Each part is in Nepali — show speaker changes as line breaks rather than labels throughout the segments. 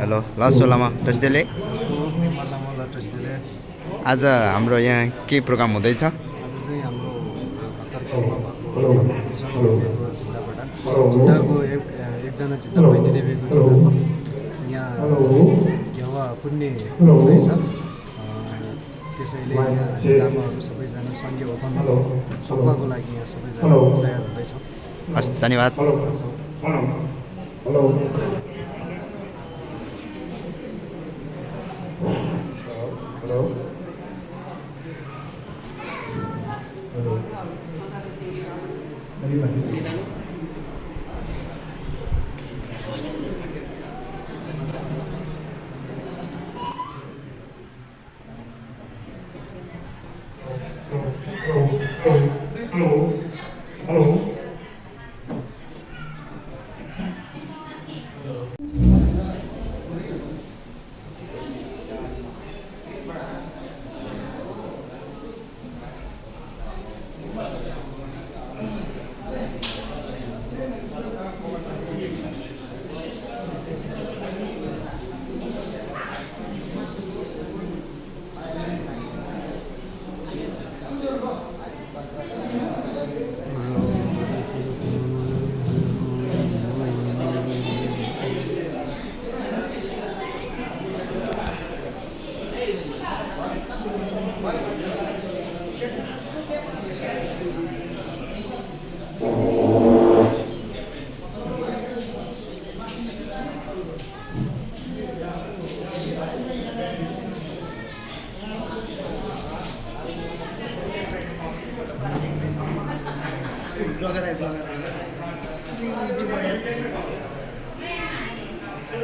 हेलो लासोलामा टस्देले आज हाम्रो यहाँ के प्रोग्राम हुँदैछ?
आज चाहिँ हाम्रो हतारखेलमा भएको जिल्लाको एकजना चित्ता बहिनी देवीको जिल्लामा यहाँ घेवा पुन्ने हुँदैछ। त्यसैले यहाँ लामाहरू सबैजना सङ्घीय ओपन छोप्पाको लागि यहाँ सबैजना तयार हुँदैछ।
हस्, धन्यवाद।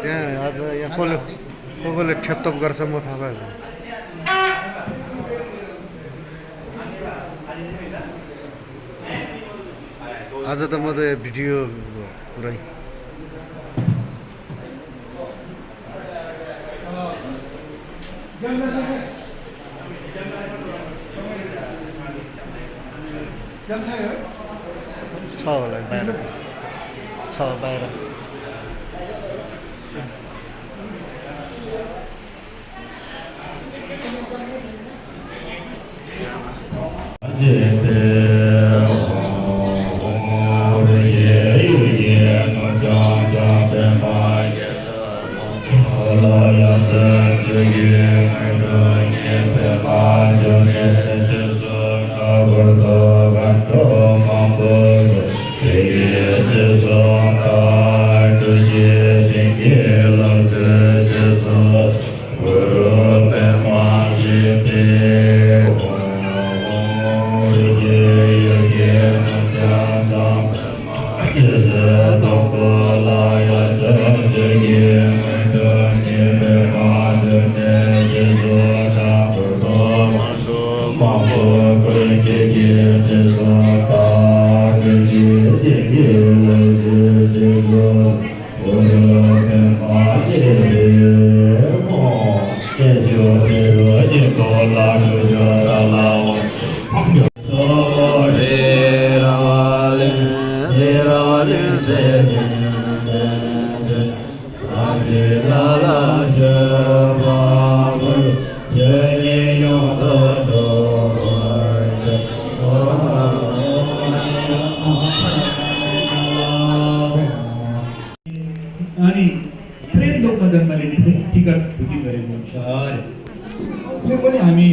त्यहाँ आज यहाँ कसले ठेपटप गर्छ म थाहा पाएन। आज त म त भिडियो पुरै छ होला बाहिर छ बाहिर
अनि प्रेम लोकमा जन्म लिने टिकट बुकिङ गरेको हुन्छ अरे पनि हामी